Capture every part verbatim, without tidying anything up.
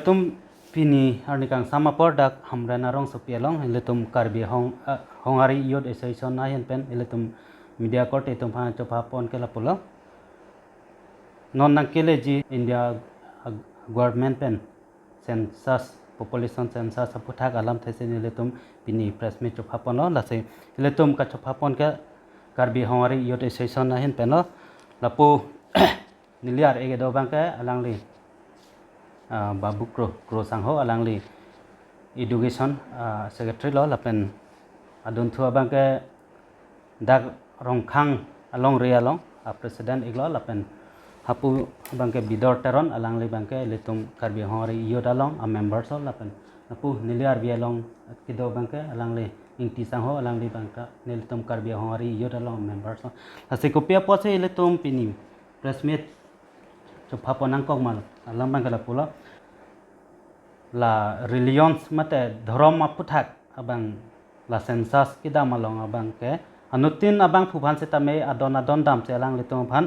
Tum pini arni kangsam apor dak Hamren arongsopi along ilitum Karbi Hong, ah, Honghari Youth Association ahin pen ilitum media korte atum aphan chopha pon ke lapulo. Non nangkeleji India, ah, government pen census, population census aphuthak alamthe si nelitum pini press meet chopha ponlo, lasi ilitum kachopha pon ke Karbi Honghari Youth Association ahin penlo. Lapu neli ar-e kedo abangke alangli, ah, Babu Kro, Kro Sangho, alangli education, ah, secretary lo, lapen adunthu abangke dak Rongkhang alongri along a-president iklo, lapen hapu abangke Bidor Teron, alangli abangke ilitum Karbi Honghari Youth along a-members lo, lapen hapu neli arvi along kedo abangke alangli Ingti Sangho, alangli abangke nelitum Karbi Honghari Youth along a-members lo. Lasi kopi apotsi ilitum pini press meet chopha pon nangkok ma, alam abangke lapulo. La religions mate dhorom aphuthak abang la census kedam along abangke anuttin abangphu aphan sitame adon adon damsi alanglitum aphan,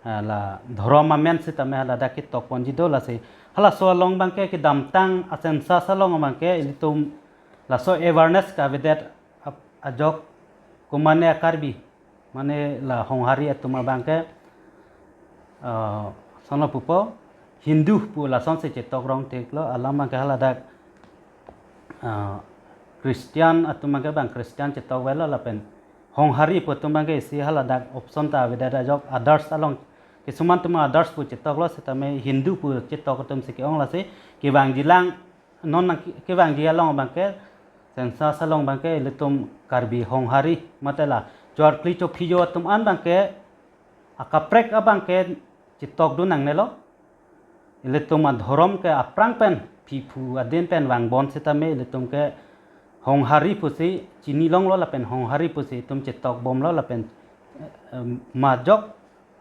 ah, la dhorom amen sitame haladak ketok ponji do, lasi halaso along abangke kedamtang a-census along abangke ilitum laso awareness kavedet ap-, ajok komatne a-Karbi, mane la Honghari atum abangke, ah, sono pupo, Hindu pu lasonsi chetok rong theklo, alam abangke haladak, ah, Christian atum abangke bang Christian chetok avelo, lapen Honghari pu atum abangke isi haladak option ta avedet ajok others along, kisuman atum others pu chetoklo sitame Hindu pu chetok atumsi ke-ong, lasi kevangjilang non nang ke-, kevangji along abangke, census along abangke ilitum Karbi Honghari mate la chor kli chophi jo atum an abangke akaprek abangke chetokdun nangnelo. Ilitum adhorom ke aphrang pen phiphu adin pen vangbom sitame ilitum ke Honghari pusi chini longlo lapen Honghari pusi itum chetok bomlo lapen, em, majok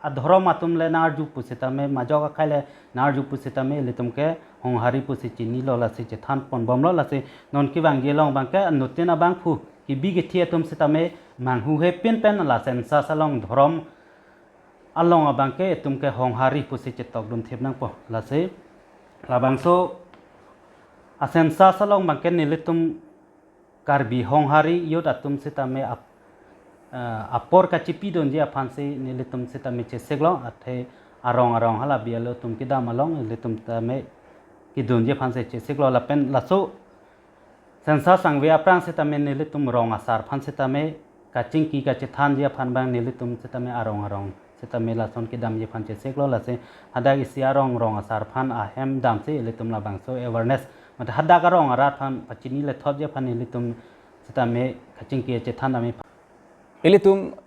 adhorom atum le nang-arju pusitame, majok akhai le nang-arju pusitame, ilitum ke Honghari pusi chinilo, lasi chethan pon bomlo, lasi non kevangji along abangke anuttin abangphu kebi kethe atum sitame manghuhepin pen la census along dhorom along abangke itum ke Honghari pusi chetokdun thip nangpo, lasi labangso a-census along abangke nelitum Karbi Honghari Youth atum sitame ap-, eh, apor kachipidunji aphansi nelitum sitame chesiklo, athe arong arong hala bialo atum kedam along nelitum tame kedunji aphansi chesiklo, lapen laso census sangve aphrang sitame nelitum rong asar aphan sitame kachingki kachethanji aphan abang nelitum sitame arong arong sitame lason kedamji aphan chesiklo, lasi hadak isi arong rong asar aphan ahem damsi ilitum labangso awareness mate hadak arong arat aphan pachini lethotji aphan ilitum sitame kachingki chethan dam-i. Ilitum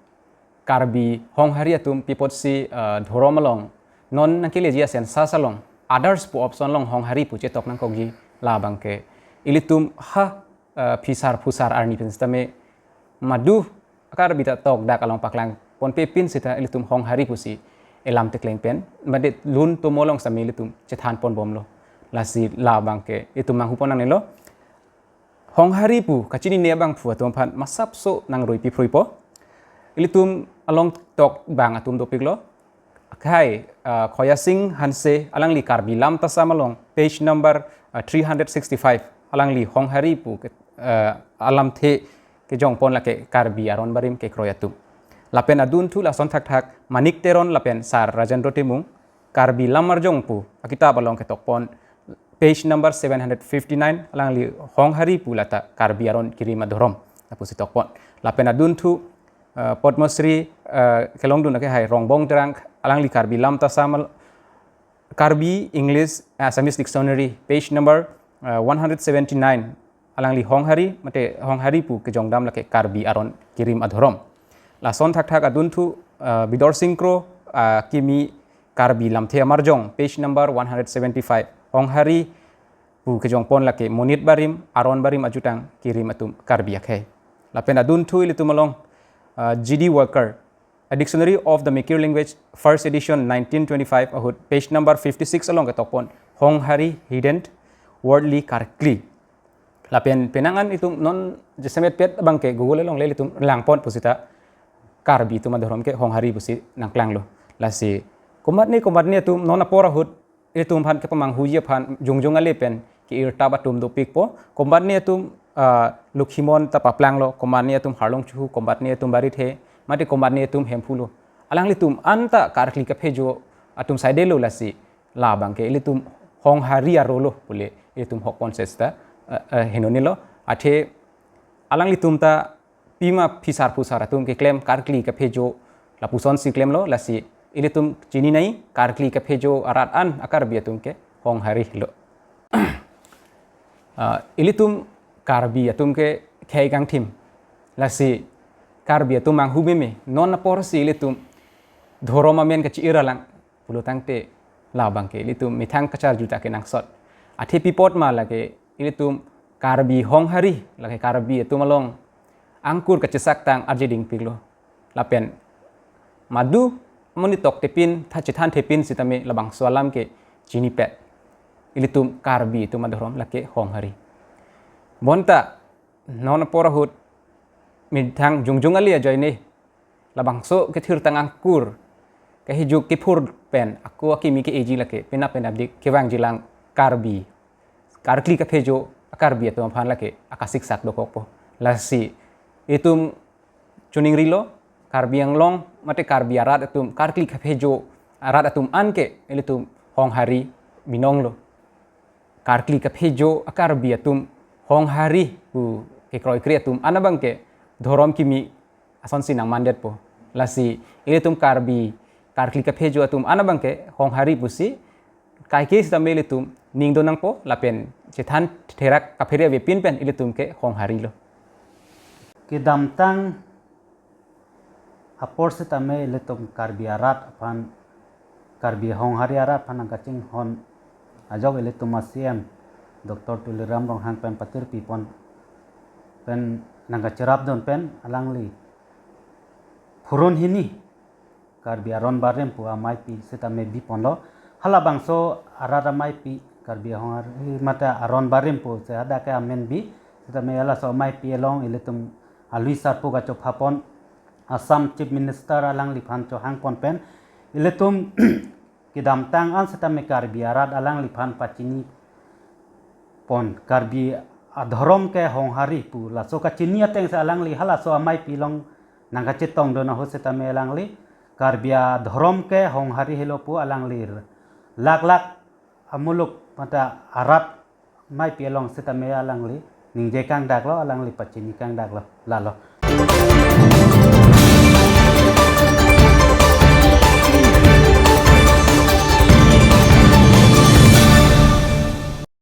Karbi Honghari atum pi apotsi, eh, dhorom along non nangkeleji a-census along others pu option along Honghari pu chetok nangkokji, labangke ilitum ha, eh, phisar phusar arni pen sitame madu Karbi ta tokdak along paklang ponpepin sita ilitum Honghari pusi elam tekleng pen mate lun tomo along sitame ilitum chethan pon bomlo. Lasi labangke itum manghu pon nangnelo. Honghari pu kachinine abangphu atum aphan masapso nangrui piphruipo. Ilitum along tok bang atum dopiklo. Akhai, ah, Khoya Sing Hanse, alangli Karbi Lamtasam along page number, ah, three hundred sixty-five, alangli Honghari pu ke, ah, alamthe kejong pon lake Karbi aron barim kekroi atum. Lapen adunthu lason thakthak Manik Teron lapen Sar Rajendra Timung, Karbi Lam Arjong pu akitap along ketok pon, page number seven hundred fifty-nine, alangli Honghari pu lata Karbi aron kirim adhorom lapusi tok pon. Lapen adunthu, eh, Padma Shri, eh, kelongdun akehai Rongbong Terang, alangli Karbi Lamtasam al-, Karbi English Assamese Dictionary, page number, eh, one hundred seventy-nine, alangli Honghari mate Honghari pu kejongdam lake Karbi aron kirim adhorom. Lason thakthak adunthu, eh, Bidor Sing Kro, eh, kimi Karbi Lamthe Amarjong, page number one hundred seventy-five, Honghari pu kejong pon lake monit barim, aron barim ajutang kirim atum Karbi akhai. Lapen adunthu ilitum along, eh, G D Walker, A Dictionary of the Mikir Language, first edition, nineteen twenty-five ahut, page number fifty-six along ketok pon, Honghari hidden worldly karkli. Lapen penang an itum non jasemet pet abangke Google along le itum lang pon pusita Karbi atum adhorom ke Honghari pusi nangklanglo. Lasi komatne komatne atum non apor ahut ilitum aphan kepamanghuji aphan jongjong ale pen ke-irtap atum dopikpo. Komatne atum, ah, Lokhimon ta paplanglo, komatne atum Harlong Chuhu, komatne atum Barithe, mate komatne atum Hemphu lo. Alanglitum anta karkli kaphejo atum saidelo, lasi labang ke ilitum Honghari arolo pule ilitum hokpon sesta, eh, eh, henonelo. Athe alanglitum ta pima phisar phusar atum keklem karkli kaphejo lapusonsi klemlo, lasi ilitum chininai karkli kaphejo arat an a-Karbi atum ke Honghari lo. Ah, ilitum Karbi atum ke khei kangthim. Lasi Karbi atum manghu meme, non aporsi ilitum dhorom amen kachi-ir alang pulo tangte labang ke ilitum methang kacharju ta kenangsot. Athe pi apot ma lake ilitum Karbi Honghari, lake Karbi atum along angkur kachesaktang arje dingpiklo. Lapen madu amonit toktepin, tha chethanthepin sitame labangso alam ke chinipet. Ilitum Karbi atum adhorom lake Honghari. Bonta non apor ahut methang jongjong ale ajoine labangso kethirtang angkur, kahijuk kephur pen ako akimi ke-eji lake penap penapdik kevangjilang Karbi, karkli kaphejo a-Karbi atum aphan lake akasiksak dokokpo. Lasi itum choningrilo, Karbi Anglong mate Karbi arat atum karkli kaphejo arat atum an ke ilitum Honghari binonglo. Karkli kaphejo a-Karbi atum Honghari pu kekroikre atum an abang ke dhorom kimi asonsi nangmandetpo. Lasi ilitum Karbi karkli kaphejo atum an abang ke Honghari pusi kaike sitame ilitum ningdon nangpo, lapen chethan therak kaphere avepin pen ilitum ke Honghari lo. Kedamtang apor sitame ilitum Karbi arat aphan, Karbi Honghari arat aphan nangkachinghon ajok ilitum a-C M Doctor Tuliram Ronghang pen patirpipon pen nangkacherapdun pen alangli phurun hini Karbi Aron Barim pu ameipi sitame biponlo. Halabangso arat ameipi Karbi Honghari mate Aron Barim pu si hadak ke amen bi sitame halaso ameipi along ilitum alui sarpo kachophapon Assam Chief Minister alangliphan chohangpon pen ilitum kedamtang an sitame Karbi arat alangliphan pachinipon, Karbi adhorom ke Honghari pu laso kachini atengsi alangli halaso ameipi along nangkachetongdun ahut sitame alangli Karbi adhorom ke Honghari helo pu alangli laklak amuluk mate arat ameipi along sitame alangli ningje kangdaklo, alangli pachini kangdaklo, lalo.